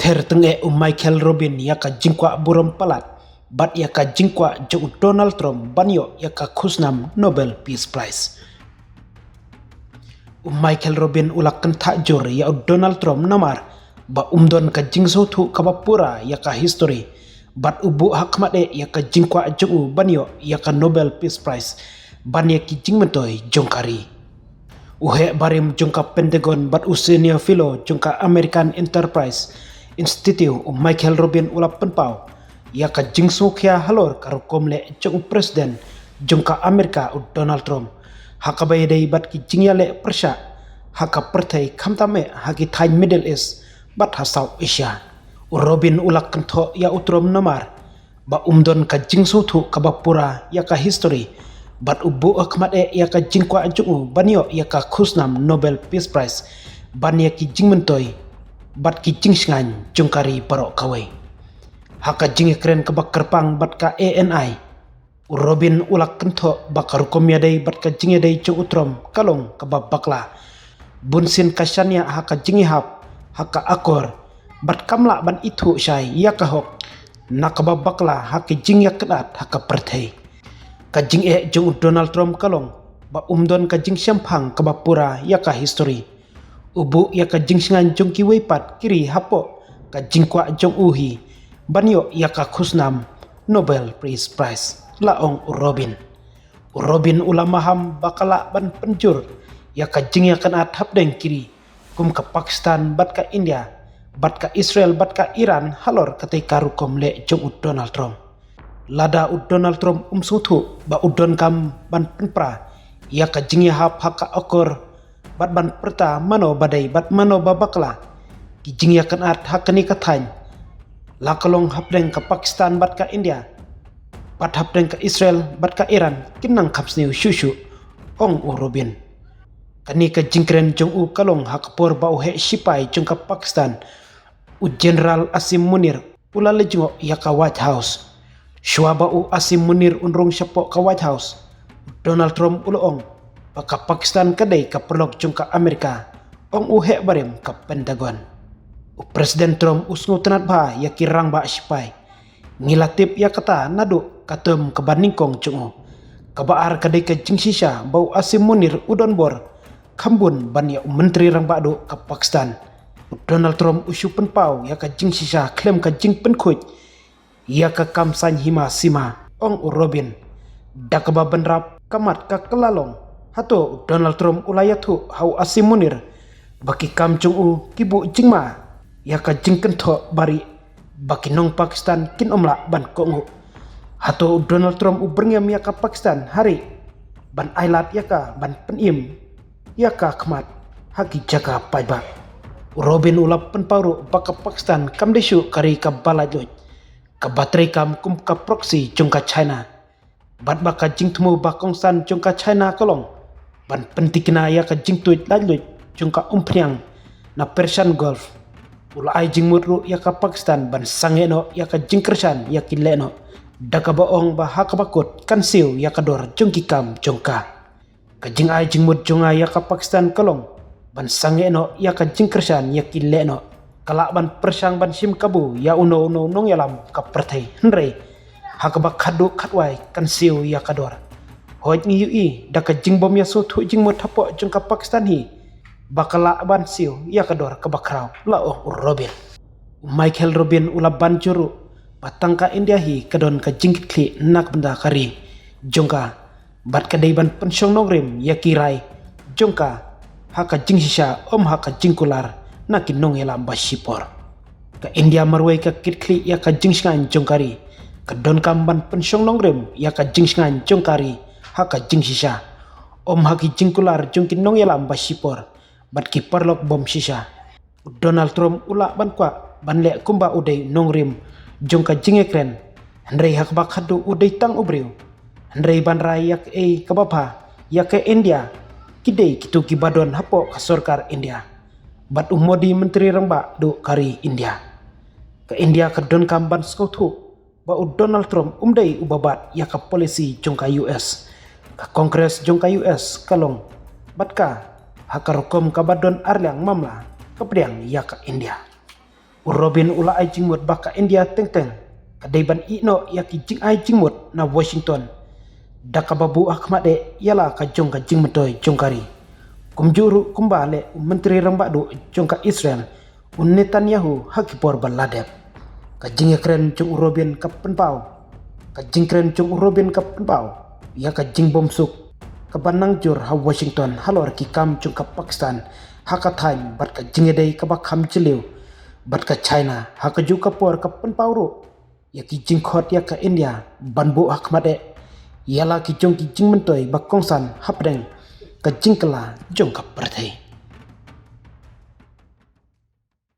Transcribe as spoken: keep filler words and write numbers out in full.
Ther tyngeh u Michael Rubin ïa ka jingkwah burom palat bad ïa ka jingkwah jong u Donald Trump ban ïoh ïa ka khusnam Nobel Peace Prize. U Michael Rubin u la kynthah jur ïa u Donald Trump namar ba um don ka jingsngewthuh kaba pura ïa ka history bad u buh ha khmat eh ïa ka jingkwah jong u ban ïoh ïa ka Nobel Peace Prize ban ïa ki jingmyntoi jong ka ri. U heh barim jong ka Pentagon bad u senior fellow jong ka American Enterprise Institute, u Michael Rubin u la pynpaw ïa ka jingsngewkhia halor ka rukom leh jong u President jong ka Amerika u Donald Trump ha kaba ïadei bad ki jingïaleh pyrshah ha ka pyrthei, khamtam eh ha ki thaiñ Middle East bad ha South Asia. U Rubin u la kynthoh ïa u Trump namar ba um don ka jingsngewthuh kaba pura ïa ka history bad u buh ha khmat eh ïa ka jingkwah jong u ban ïoh ïa ka khusnam Nobel Peace Prize ban ïa ki jingmyntoi bad ki jingshngaiñ jong ka ri baroh kawei. Ha ka jingïakren kaba kyrpang bad ka A N I, u Rubin u la kynthoh ba ka rukom ïadei bad ka jingïadei jong u Trump ka long kaba bakla. Bunsien ka shaniah ha ka jingïahap ha ka akor bad kam lah ban ithuh shai ïa ka hok na kaba bakla ha ka jingïakynad ha ka pyrthei. Ka jingeh jong u Donald Trump ka long ba um don ka jingshemphang kaba pura ïa ka history. U buh ïa ka jingshngaiñ jong kiwei pat ki ri hapoh ka jingkwah jong u hi ban ïoh ïa ka khusnam Nobel Peace Prize, la ong u Rubin. U Rubin u la maham ba ka lah ban pynjur ïa ka jingïakynad hapdeng ki ri kum ka Pakistan bad ka India bad ka Israel bad ka Iran halor katei ka rukom leh jong u Donald Trump. Lada u Donald Trump um sngewthuh ba u donkam ban pynpra ïa ka jingïahap ha ka akor bad ban pyrta mano ba dei bad mano ba bakla, ki jingïakynad ha kane ka thaiñ, la ka long hapdeng ka Pakistan bad ka India bad hapdeng ka Israel bad ka Iran, kin nang kham sniew shuh shuh, ong u Rubin. Kane ka jingkren jong u ka long ha ka por ba u heh shipai jong ka Pakistan, u General Asim Munir, u la leit jngoh ïa ka White House. Shuwa ba u Asim Munir un rung shapoh ka White House, u Donald Trump u la ong ba ka Pakistan ka dei ka paralok jong ka Amerika, ong u heh barim ka Pentagon. U President Trump u sngewtynnad bha ïa ki rangbah shipai. Ngi la tip ïa kata naduh ka term kaba nyngkong jong u. Kaba ar ka dei ka jingshisha ba u Asim Munir u don bor kham bun ban ïa u Myntri Rangbah Duh ka Pakistan. U Donald Trump u shu pynpaw ïa ka jingshisha khlem ka jingpynkhuid ïa ka kam saiñ hima sima, ong u Rubin. Da kaba bynrap ka mat ka kylla long, hato u Donald Trump u la ïathuh ha u Asim Munir ba ki kam jong u ki buh jingma ïa ka jingkynthoh ba ri ba ki nong Pakistan kin ym lah ban kohnguh? Hato u Donald Trump u byrngem ïa ka Pakistan ha ri ban ailad ïa ka ban pynim ïa ka khmat ha ki jaka paidbah? U Rubin u la pynpaw ruh ba ka Pakistan kam dei shuh ka ri kaba laitluid, kaba treikam kum ka proxy jong ka China. Bad ba ka jingthmu ba kongsan jong ka China ka long ban pyntikna ïa ka jingtuid laitluid jong ka umphniang na Persian Gulf. U la ai jingmut ruh ïa ka Pakistan ban sangeh noh ïa ka jingkyrshan ïa ki lehnoh, da kaba ong ba ha kaba kut kan siew ïa ka dor jong ki kam jong ka. Ka jingai jingmut jong nga ïa ka Pakistan ka long ban sangeh noh ïa ka jingkyrshan ïa ki lehnoh. Ka lah ban pyrshang ban shim kabu ïa uno uno u nongïalam ka pyrthei, hynrei ha kaba khatduh khatwai kan siew ïa ka dor. Hooid, ngi ïohi da ka jingbym ïasngewthuh jingmut hapoh jong ka Pakistan hi ba ka lah ban siew ïa ka dor kaba khraw, la ong u Rubin. U Michael Rubin u la ban jur ruh ba tang ka India hi ka don ka jingkitkhlieh na ka bynta ka ri jong ka bad ka dei ban pynshong nongrim ïa ki rai jong ka ha ka jingshisha, ym ha ka jingkular na ki nongïalam ba shipor. Ka India marwei ka kitkhlieh ïa ka jingshngaiñ jong ka ri, ka donkam ban pynshong nongrim ïa ka jingshngaiñ jong ka ri ha ka jingshisha, ym ha ki jingkular jong ki nongïalam ba shipor bad ki paralok bym shisha. U Donald Trump u lah ban kwah ban leh kumba u dei nongrim jong ka jingïakren, hynrei ha kaba khatduh u dei tang u briew. Hynrei ban rai ïa kaei kaba bha ïa ka India, ki dei kito kiba don hapoh ka sorkar India. Bad u Modi, Myntri Rangbah Duh ka ri India. Ka India ka donkam ban sngewthuh ba u Donald Trump um dei uba bat ïa ka policy jong ka U S. Ka Congress jong ka U S ka long bad ka ha ka rukom kaba don arliang mamla ka pdiang ïa ka India. U Rubin u la ai jingmut ba ka India teng teng ka dei ban ïehnoh ïa ki jingai jingmut na Washington da kaba buh hakhmat eh ïa la ka jong ka jingmyntoi jong ka ri. Kumjuh ruh kumba leh u Myntri Rangbah Duh jong ka Israel u Netanyahu ha ki por ba la dep. Ka jingïakren jong u Rubin ka pynpaw, ka jingkren jong u Rubin ka pynpaw ïa ka jingbymsuk kaba nang jur ha Washington halor ki kam jong ka Pakistan ha ka thaiñ bad ka jingïadei kaba kham jylliew bad ka China. Ha kajuh ka por ka pynpaw ruh ïa ki jingkhot ïa ka India ban buh hakhmat eh ïa la ki jong ki jingmyntoi ba kongsan hapdeng ka jingkylla jong ka pyrthei.